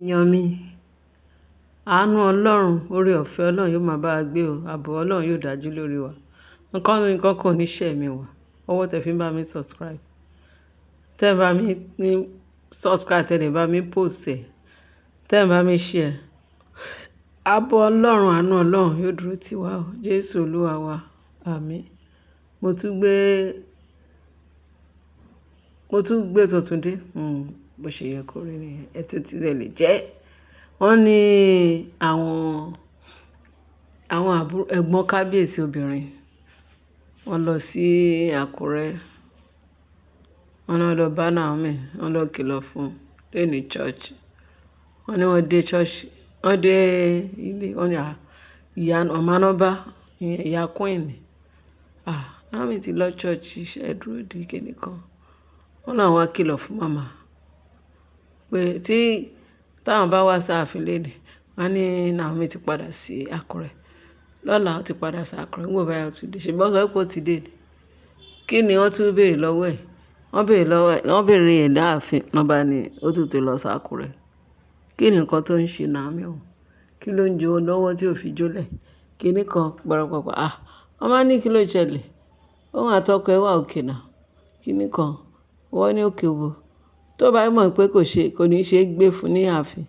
Èèyàn mi, àánú Ọlọ́run, oore ọ̀fẹ́ Ọlọ́run yóò máa bá wa gbé o. Ààbò Ọlọ́run yóò dájú lórí wa. Nǹkan nǹkan kan ò ní ṣe ẹ̀mí wa. Ọwọ́ tẹ fi ń bá mi subscribe. Tẹ́ ẹ bá mi ní subscribe, tẹ́ ẹ bá mi post ẹ̀, tẹ́ ẹ bá mi share. Ààbò Ọlọ́run, àánú Ọlọ́run yóò dúró tì wá o. Jésù Olúwa wa. Àmín. Mo tún gbé tuntun dé. Bó ṣe yẹ kó rí nìyẹn. Ẹ tún ti lè jẹ́. Wọ́n ní àwọn àbúrò ẹ̀gbọ́n kábíyèsí obìnrin, wọ́n lọ sí Àkúrẹ́. Wọ́n náà lọ bá Naomi, wọ́n lọ kìlọ̀ fún un ní church. Wọ́n ní wọ́n dé church, wọ́n dé ilé, wọ́n ní ìyá màmá náà bá, ìyá Queen. "Ah, Naomi ti lọ church, ṣé dúró di kíni kan?" Wọ́n náà wá kìlọ̀ fún màmá pé tí táwọn bá wá sáàfin lénìí, wọ́n ní Naomi ti padà sí Àkúrẹ́. Lọ́la ó ti padà sí Àkúrẹ́, nígbà báyìí ó ti dé. Ṣùgbọ́n sọ pé ó ti dé ni. Kí ni wọ́n tún béèrè lọ́wọ́ ẹ̀? Wọ́n béèrè lọ́wọ́ ẹ̀, wọ́n béèrè ẹ̀ láàfin, wọ́n bá ní ó tún ti lọ sí Àkúrẹ́. Kí ni nǹkan tó ń ṣe Naomi òun? Kí ló ń jó lọ́wọ́ tí ò fi jólẹ̀? Kíni kan pàrọ̀pàpọ̀. Ah, wọ́n máa ní kí ló ṣẹlẹ̀? Òun àti ọkọ ẹ̀ wà okay now. Kíni kan? Wọ́n ní okay wo. Tó bá mọ̀ pé kò ṣe, kò ní ṣe gbé fún ní ààfin,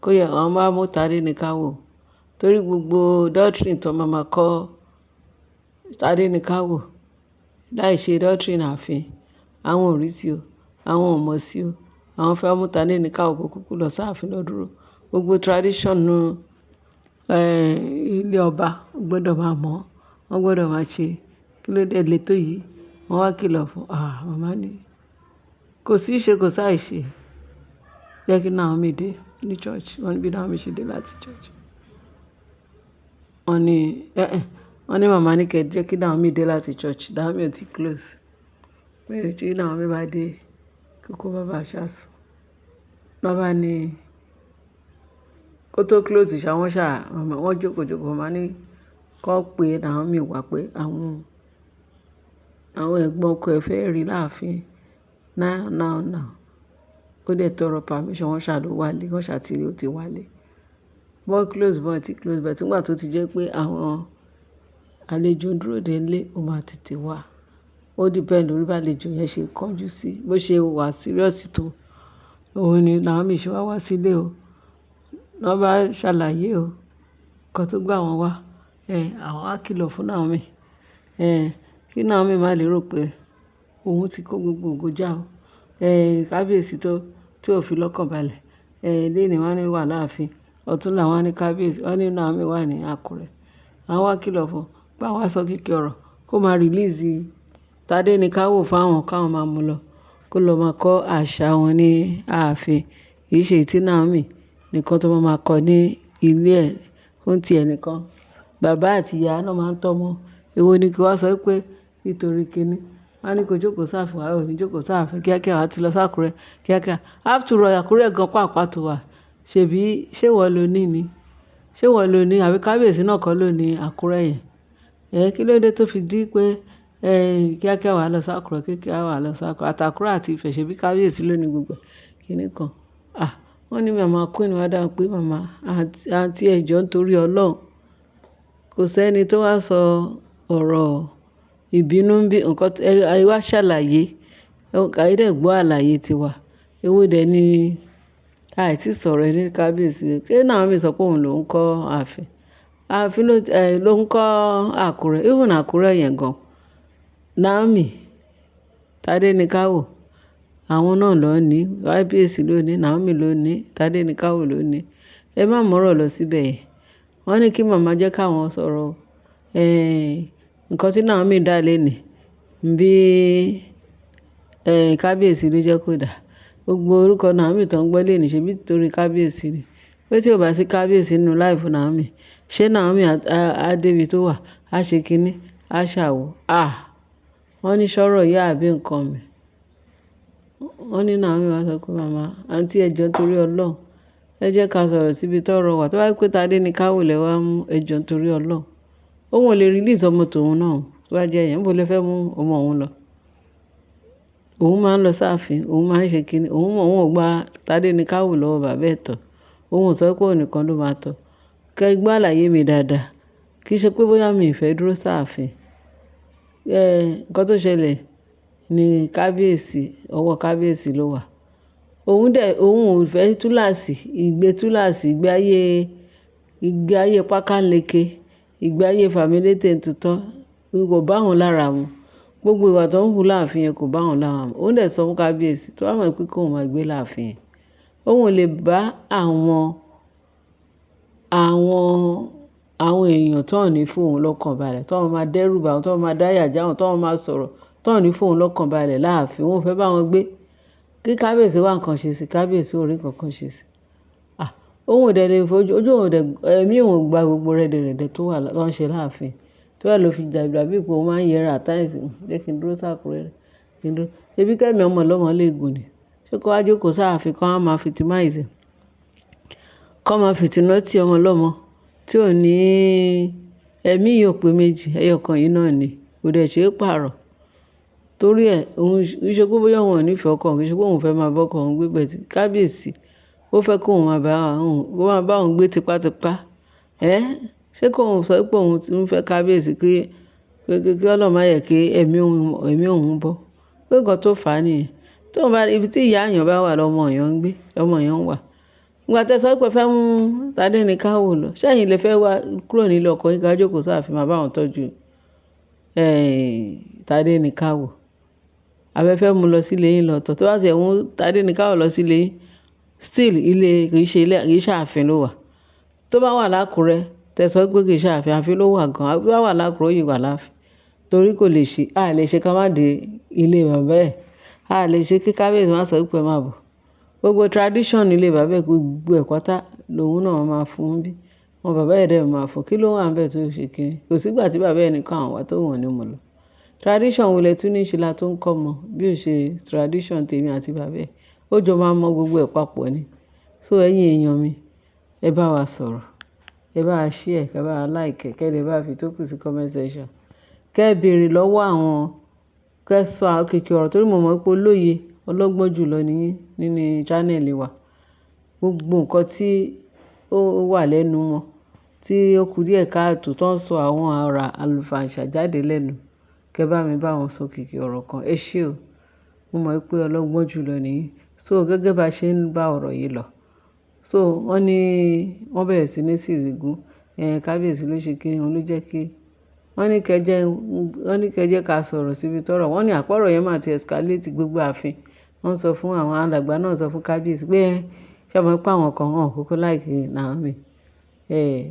kó yẹ àwọn bá mú Tádéníkáwò. Torí gbogbo doctrine tó máa ma kọ́ Tádéníkáwò láì ṣe doctrine ààfin, àwọn ò rí sí o, àwọn ò mọ̀ sí o. Àwọn fẹ́ mú Tádéníkáwò kó kúkú lọ sáàfin lọ dúró. Gbogbo tradition ilé ọba gbọdọ̀ máa mọ̀, wọ́n gbọdọ̀ máa ṣe. Kí ló dé lè tó yìí? Wọ́n wá kìlọ̀ fún, ah, màmá ní kò sí ṣe kò sáì ṣe. Jẹ́ kí Naomi dé ní church. Wọ́n ní bí Naomi ṣe dé láti church. Wọ́n ní, wọ́n ní màmá ní kẹ́ jẹ́ kí Naomi dé láti church. Naomi ò tí close. Pé tí Naomi bá dé, kókó bàbá ṣáṣù. Bàbá ní kó tó close ṣá, wọ́n ṣà, màmá wọ́n jókòó jókòó. Màmá ní kó pe Naomi wá pé àwọn ẹ̀gbọ́n ọkọ ẹ̀ fẹ́ rí láàfin now now now. Ó dẹ̀ tọrọ permission, wọ́n ṣà ló wálé, wọ́n ṣà tí ó ti wálé. Wọ́n close, wọ́n ti close, but nígbà tó ti jẹ́ pé àwọn àlejò ń dúró dè nílé, ó máa tètè wá. Ó depend lórí bí àlejò yẹn ṣe kánjú sí, bó ṣe wà serious tó. Òun ni Naomi ṣe wá wá sílé o. Wọ́n bá ṣàlàyé o. Ǹkan tó gbà wọ́n wá. Àwọn á kìlọ̀ fún Naomi. Kí Naomi má lè rò pé òun ti kó gbogbo ògo já o. Kábíyèsí tó, tí ò fi lọ́kàn balẹ̀. Léèní wọ́n ní wà láàfin. Ọ̀túnla wọ́n ní kábíyèsí, wọ́n ní Naomi wà ní Àkúrẹ́. Àwọn wá kìlọ̀ fún un pé àwọn á sọ kíkí ọ̀rọ̀ kó máa release Tádéníkáwò fáwọn káwọn máa mú lọ. Kó lọ máa kọ́ àṣà wọn ní ààfin. Kì í ṣe tí Naomi nìkan tó máa máa kọ́ ní ilé ẹ̀ fún ti ẹnìkan. Bàbá àti ìyá náà máa ń tọ́mọ. Èwo ni kí wọ́n sọ pé nítorí kíni? Wọ́n ní kó jókòó sáàfin, wà ó ní jókòó sáàfin kíákíá wà á ti lọ sí Àkúrẹ́ kíákíá. After all, Àkúrẹ́ gan pàápàá tó wà. Ṣèbí ṣé ìwọ lo ní ni? Ṣé ìwọ lo ní? Àbí kábíyèsí náà kọ́ ló ní Àkúrẹ́ yẹn? Kí ló dé tó fi di pé, kíákíá wà á lọ sí Àkúrẹ́, kíákíá wà á lọ sí Àkúrẹ́. Àti Àkúrẹ́ àti Ifẹ̀ ṣèbí kábíyèsí ló ní gbogbo kíni kan. Ah, wọ́n ní màmá Queen wá dáhùn pé màmá àǹtí ẹ jọ̀ọ́ nítorí Ọlọ́run. Kò sí ẹni tó wá sọ ọ̀rọ̀ ìbínú bí nǹkan ẹ wá ṣàlàyé. Ẹ dẹ̀ gbọ́ àlàyé tiwa. Èwo dẹ̀ ni àìtí sọ̀rọ̀ ẹ ní kábíyèsí. Ṣé Naomi sọ pé òun ló ń kọ́ ààfin? Ààfin ló, ló ń kọ́ Àkúrẹ́. Even Àkúrẹ́ yẹn gan. Naomi, Tádéníkáwò, àwọn náà ló ní. Kábíyèsí ló ní, Naomi ló ní, Tádéníkáwò ló ní. Ẹ má mọ̀rọ̀ lọ síbẹ̀ yẹn. Wọ́n ní kí màmá jẹ́ káwọn sọ̀rọ̀. Nǹkan tí Naomi dá léni, bí, kábíyèsí ló jẹ́ kó dà. Gbogbo orúkọ Naomi tó ń gbọ́ léni ṣe bí torí kábíyèsí ni. Pé tí ò bá sí kábíyèsí nínú life Naomi, ṣé Naomi á dé ibi tó wà? Á ṣe kíní? Á ṣàwò? Ah! Wọ́n ní sọ̀rọ̀ ìyá àbí nǹkan mi. Wọ́n ní Naomi wá sọ pé màmá, àǹtí ẹ jọ̀ọ́ nítorí Ọlọ́run. Ẹ jẹ́ ká sọ̀rọ̀ síbi tọ́rọ̀ wà. Tó bá jẹ́ pé Tádéníkáwò lẹ wá mú, ẹ jọ̀ọ́ nítorí Ọlọ́run. Òun ò lè release ọmọ tòun náà. Tó bá jẹ́ ẹ̀yàn, níbo lẹ fẹ́ mú ọmọ òun lọ? Òun máa ń lọ sáàfin, òun máa ń ṣe kíní, òun mọ̀ òun ò gba Tádéníkáwò lọ́wọ́ bàbá ẹ̀ tọ̀. Òun ò sọ pé òun nìkan ló máa tọ́. Kẹ́ gbọ́ àlàyé mi dáadáa. Kì í ṣe pé bóyá mi ò fẹ́ dúró sáàfin. Nǹkan tó ṣẹlẹ̀ ní kábíyèsí, ọwọ́ kábíyèsí ló wà. Òun dẹ̀, òun ò fẹ́ túláàsì, ìgbé túláàsì, ìgbé ayé pákáleke, ìgbé ayé fàmílétè ntutọ́, kò bá òun lára mu. Gbogbo ìwà tó ń hù láàfin yẹn kò bá òun lára mu. Òun dẹ̀ sọ fún kábíyèsí tó bá mọ̀ pé kó máa gbé láàfin yẹn. Òun ò lè bá àwọn èèyàn tó ń ní fún òun lọ́kàn balẹ̀, tó ń máa dẹ́rù bà wọ́n, tó ń máa dáyà já wọn, tó ń máa sọ̀rọ̀, tó ń ní fún òun lọ́kàn balẹ̀ láàfin. Òun ò fẹ́ bá wọn gbé. Kí kábíyèsí wá nǹkan ṣe sí, kábíyèsí ò rí nǹkan kan ṣe sí. À, òun ò dẹ̀ lè fojú, ojú òun ò dẹ̀, ẹ̀mí òun ò gba gbogbo rẹ̀dẹ̀rẹ̀dẹ̀ tó wà tó ń ṣe láàfin. Torí ẹ ló fi dàbí pé òun máa ń yẹra at times. Jẹ́ kí n dúró sákúrẹ́, kí n dúró. Ṣebí kẹ́mi ọmọ ọlọ́mọ lè gùn ni. Ṣé kó wá jókòó sáàfin kó máa victimize? Kó máa fìtínà tí ọmọ ọlọ́mọ tí ò ní ẹ̀mí yìí ò pé méjì, ẹyọ kan yìí náà ni. Kò dẹ̀ ṣe é pààrọ̀. Torí ẹ, òun kì í ṣe pé bóyá òun ò ní ìfẹ́ ọkọ òun, kì í ṣe pé òun fẹ́ máa bá ọkọ òun gbé, but kábíyèsí ó fẹ́ kó òun máa bá òun, kó máa bá òun gbé tipátipá. Ẹ́, ṣé kó òun sọ pé òun ń fẹ́ kábíyèsí kí Ọlọ́run má yẹ kí ẹ̀mí òun bọ́. Pé nǹkan tó fà á nìyẹn. Tó bá, ibi tí ìyá èèyàn bá wà lọmọ èèyàn ń gbé, ọmọ èèyàn ń wà. Ìgbà tí ẹ sọ pé ẹ fẹ́ mú Tádéníkáwò lọ, ṣé ẹ̀yin lè fẹ́ wá kúrò nílé ọkọ yín ká jókòó sáàfin máa bá òun tọ́jú, Tádéníkáwò? Àbí ẹ fẹ́ mú lọ sí ilé yín lọ́tọ̀? Tó bá ti ẹ̀ mú Tádéníkáwò lọ sí ilé yín, still ilé kì í ṣe ilé, kì í ṣe ààfin ló wà. Tó bá wà lákùrẹ́, tẹ sọ pé kì í ṣe ààfin, ààfin ló wà gan. Tó bá wà lákùrẹ́, ó yìí wà láàfin. Torí kò lè ṣe, a lè ṣe ká má dé ilé bàbá ẹ̀. A lè ṣe kí kábíyèsí má sọ pé ẹ má bọ̀. Gbogbo tradition ilé bàbá ẹ̀ gbogbo ẹ̀ pátá lòun náà máa fún un bí. Àwọn bàbá ẹ̀ dẹ̀ máa fún un. Kí ló wà níbẹ̀ tó ṣe kíni? Kò sí ìgbà tí bàbá ẹ̀ ní kó àwọn wá tó wọ́n ní mú lọ. Tradition wo lẹ tún ní ṣe la tó ń kọ́ ọmọ bí ó ṣe tradition tèmi àti bàbá ẹ̀. Ó jọ máa mọ gbogbo ẹ̀ papọ̀ ni. So ẹ̀yin èèyàn mi, ẹ bá wa sọ̀rọ̀, ẹ bá wa share, ẹ bá wa like, kẹ́ lè bá fi tó kù sí comment section. Kẹ́ bèèrè lọ́wọ́ àwọn, kẹ́ sọ kìkì ọ̀rọ̀ torí mo mọ̀ pé olóye ọlọ́gbọ́n jùlọ ni yín nínú channel wa. Gbogbo nǹkan tí ó wà lẹ́nu wọn, tí ó kù díẹ̀ káàtò tó ń sọ àwọn ọ̀rọ̀ àlùfàǹsà jáde lẹ́nu. Kẹ́ bá mi bá wọn sọ kìkì ọ̀rọ̀ kan. Ẹ ṣé o. Mo mọ̀ pé ọlọ́gbọ́n jùlọ ni yín. So gẹ́gẹ́ bá ṣe ń bá ọ̀rọ̀ yìí lọ. So wọ́n ní wọ́n bẹ̀rẹ̀ sí ní sìrègùn. Kábíyèsí ló ṣe kíni, òun ló jẹ́ kí wọ́n ní kẹ́ jẹ́, wọ́n ní kẹ́ jẹ́ ká sọ̀rọ̀ síbi tọ́rọ̀. Wọ́n ní àpọ̀rọ̀ yẹn máa ti escalate gbogbo ààfin. Wọ́n sọ fún àwọn alàgbà náà sọ fún kábíyèsí pé ẹ, ṣé ẹ mọ̀ pé àwọn kan wọ́n kúkú like Naomi.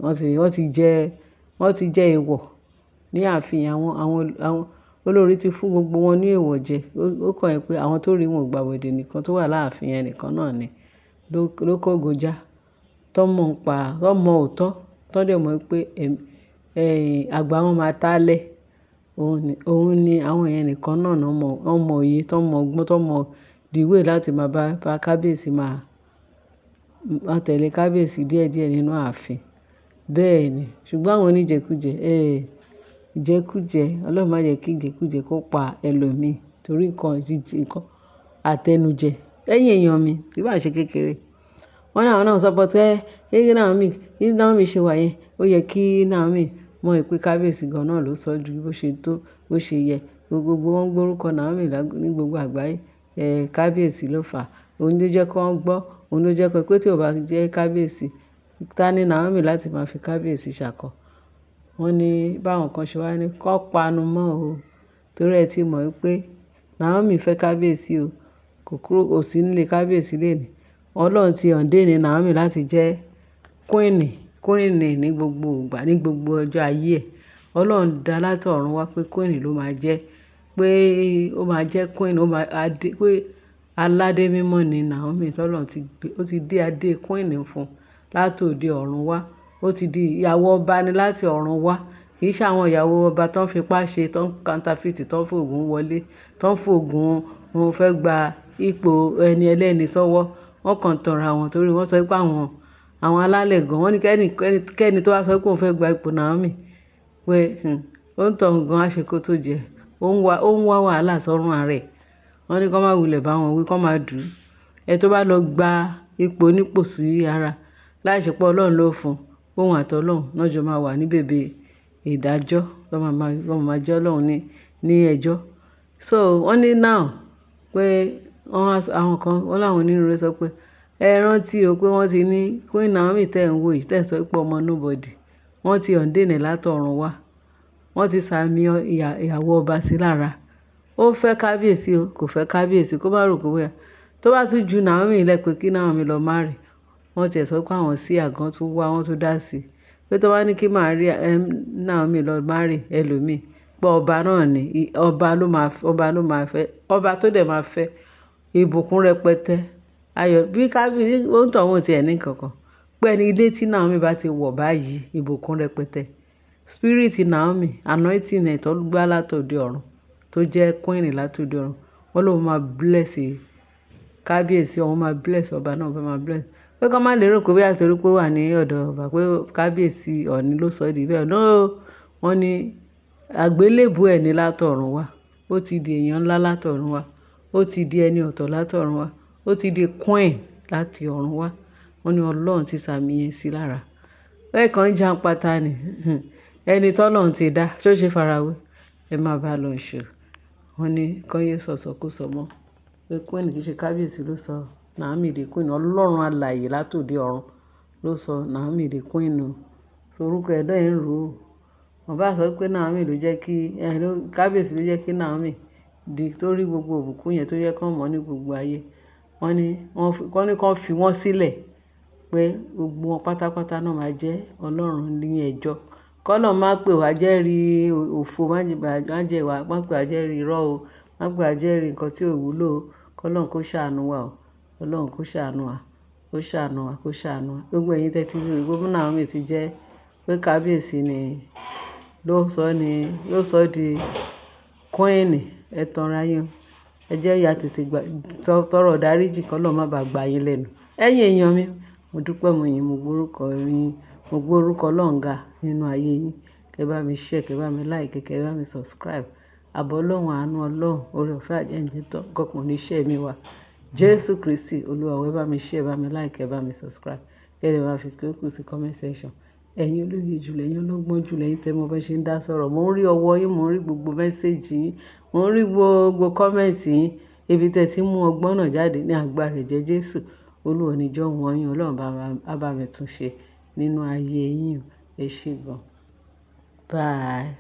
Wọ́n ti jẹ, wọ́n ti jẹ èèwọ̀ ní ààfin. Àwọn olórí ti fún gbogbo wọn ní èèwọ̀ jẹ. Ó kàn ẹ́ pé àwọn tó rí wọn ò gbàbọ̀dè nìkan tó wà láàfin yẹn nìkan náà ni ló kógojá. Tọ́ mọ̀ ń pa, tọ́ mọ òótọ́, tọ́ dẹ̀ mọ̀ pé àgbà wọn máa tálẹ̀. Òun ni àwọn yẹn nìkan náà ná mọ̀, wọ́n mọ òye, tọ́ mọ ọgbọ́n, tọ́ mọ the way láti máa bá kábíyèsí máa, máa tẹ̀lé kábíyèsí díẹ̀díẹ̀ nínú ààfin. Bẹ́ẹ̀ ni. Ṣùgbọ́n àwọn oníjẹkújẹ, ìjẹkújẹ, Ọlọ́run má jẹ́ kí ìjẹkújẹ kó pa ẹlòmíì torí nǹkan jíjẹ, nǹkan àtẹnujẹ. Ẹ̀yin èèyàn mi, kì í bá ṣe kékeré. Wọ́n ní àwọn náà sọ pé ẹ, Naomi, bí Naomi ṣe wà yẹn, ó yẹ kí Naomi mọ̀ pé kábíyèsí gan náà ló sọ ju bó ṣe tó, bó ṣe yẹ. Gbogbo wọn gbórúkọ Naomi ní gbogbo àgbáyé. Kábíyèsí ló fà á. Òun ló jẹ́ kí wọ́n gbọ́, òun ló jẹ́ pé tí ò bá jẹ́ kábíyèsí, ta ni Naomi láti máa fi kábíyèsí ṣàkọ? Wọ́n ní báwọn kan ṣe wá ní kó panu mọ́ o. Torí ẹ ti mọ̀ pé Naomi fẹ́ kábíyèsí o. Kò kúrò, kò sí nílé kábíyèsí lónìí. Ọlọ́run ti ordain Naomi láti jẹ́ queen, queen ní gbogbo ìgbà, ní gbogbo ọjọ́ ayé ẹ̀. Ọlọ́run dá láti ọ̀run wá pé queen ló máa jẹ́, pé ó máa jẹ́ queen, ó máa adé, pé aládé mímọ́ ni Naomi tí Ọlọ́run ti gbé, ó ti dé adé queen fún un láti òde ọ̀run wá. Ó ti di ìyàwó ọba ni láti ọ̀run wá. Kì í ṣe àwọn ìyàwó ọba tó ń fipá ṣe, tó ń counterfeit, tó ń fògùn wọlé, tó ń fògùn wọn fẹ́ gba ipò ẹni ẹlẹ́ni sọ́wọ́. Wọ́n kàn tanra wọn torí wọ́n sọ pé àwọn alálẹ̀ gan. Wọ́n ní kẹ́ni tó bá sọ pé òun fẹ́ gba ipò Naomi pé, ó ń tọ̀un gan á ṣe kó tó jẹ. Ó ń wá wàhálà sọ́run ara ẹ̀. Wọ́n ní kó má wulẹ̀ bá wọn wí, kó má dùn. Ẹ tó bá lọ gba ipò onípò sí ara, Láìṣe pé Ọlọ́run ló fún un, òun àti Ọlọ́run náà jọ máa wà ní bèbè ìdájọ́, lọ́ máa jẹ́ Ọlọ́run ní ẹjọ́. So wọ́n ní now pé àwọn kan, wọ́n láwọn onínúure sọ pé ẹ rántí o pé wọ́n ti ní Queen Naomi tẹ́ ń wò yìí, tẹ́ ń sọ pé ọmọ nobody, wọ́n ti ordain ẹ̀ látọ̀run wá. Wọ́n ti sàmì ìyàwó ọba sí lára. Ó fẹ́ kábíyèsí o, kò fẹ́ kábíyèsí, kó má rò pé bóyá tó bá tún ju Naomi lẹ́ pé kí Naomi lọ marry. Wọ́n ti ẹ̀ sọ pé àwọn sí àgàn tún wá, wọ́n tún dá sí i. Pé tó bá ní kí Naomi lọ marry ẹlòmíì, pé ọba náà ni, ọba ló máa fẹ́, ọba tó dẹ̀ máa fẹ́ ìbùkún rẹpẹtẹ. Ayọ̀ bí kábíyèsí, ó ń tọ̀ wọ́n ti ẹ̀ ní kankan. Pé ẹni ilé tí Naomi bá ti wọ̀ báyìí, ìbùkún rẹpẹtẹ. Spirit Naomi, anointing ẹ̀ tó gbá látòde ọ̀run, tó jẹ́ queen látòde ọ̀run. Wọ́n ló máa bless kábíyèsí, òun máa bless ọba náà, ọba máa bless. Pé kí wọ́n má lè rò pé bóyá torí pé ó wà ní ọ̀dọ̀ ọba pé kábíyèsí Ọọ̀ni ló sọ di bẹ́ẹ̀. No, wọ́n ní àgbélébùú ẹ̀ ní látọ̀run wá. Ó ti di èèyàn ńlá látọ̀run wá. Ó ti di ẹni ọ̀tọ̀ látọ̀run wá. Ó ti di queen láti ọ̀run wá. Wọ́n ní Ọlọ́run ti sàmì yẹn sí lára. Ẹ kàn ń jan pata ni. Ẹni tí Ọlọ́run ti dá, ṣé ó ṣe farawé? Ẹ má bá lọ ṣe. Wọ́n ní kí wọ́n yé sọ̀sọkúsọ mọ́. Pé queen kì í ṣe kábíyèsí ló sọ Naomi di queen. Ọlọ́run alààyè látòde ọ̀run ló sọ Naomi di queen o. So orúkọ ẹ̀ náà ń rò ó. Wọ́n bá sọ pé Naomi ló jẹ́ kí, kábíyèsí ló jẹ́ kí Naomi di torí gbogbo ìbùkún yẹn tó yẹ kí wọ́n mọ̀ ní gbogbo ayé. Wọ́n ní, wọ́n ní kí wọ́n fi wọ́n sílẹ̀ pé gbogbo wọn pátápátá náà máa jẹ́ Ọlọ́run ní ẹjọ́. Kọ́ Ọlọ́run má pè wá jẹ́rìí òfo, má jẹ́ wá, má pè wá jẹ́rìí irọ́ o, má pè wá jẹ́rìí nǹkan tí ò wúlò o. Kọ́ Ọlọ́run kó ṣàánú wa o. Ọlọ́run kó ṣàánú wa, kó ṣàánú wa, kó ṣàánú wa. Gbogbo ẹ̀yin tẹ́ ti rí gbogbo Naomi ti jẹ́ pé kábíyèsí ni ló sọ ni, ló sọ di queen. Ẹ tanra yín o. Ẹ jẹ́ ìyá tètè gbà, tọrọ ìdáríjì kí Ọlọ́run má bá gbà yín lẹ́nu. Ẹ̀yin èèyàn mi, mo dúpẹ́, mo yìn, mo gbórúkọ yín, mo gbórúkọ Ọlọ́run ga nínú ayé yín. Kẹ bá mi share, kẹ bá mi like, kẹ bá mi subscribe. Àbọ̀ Ọlọ́run, àánú Ọlọ́run, oore ọ̀fẹ́ àjẹ́ǹjẹ́ tán, kọkàn ní iṣẹ́ mi wá. Jésù Kristi Olúwa, ẹ bá mi share, bá mi like, ẹ bá mi subscribe. Kẹ́ ẹ bá fi kókó sí comment section. Ẹ̀yin olóye jùlọ, ẹ̀yin ọlọ́gbọ́n jùlọ, ẹ̀yin tẹ́ mọ bá ṣe ń dá sọ̀rọ̀. Mo ń rí ọwọ́ yín, mo ń rí gbogbo message yín, mo ń rí gbogbo comment yín. Ibi tẹ́ ti mú ọgbọ́n náà jáde ní agbára ẹ̀jẹ̀ Jésù. Olúwa ní jọ́ wọ́n yín, Ọlọ́run bá bá mi tún ṣe nínú ayé yín. Ẹ ṣé gan. Bye.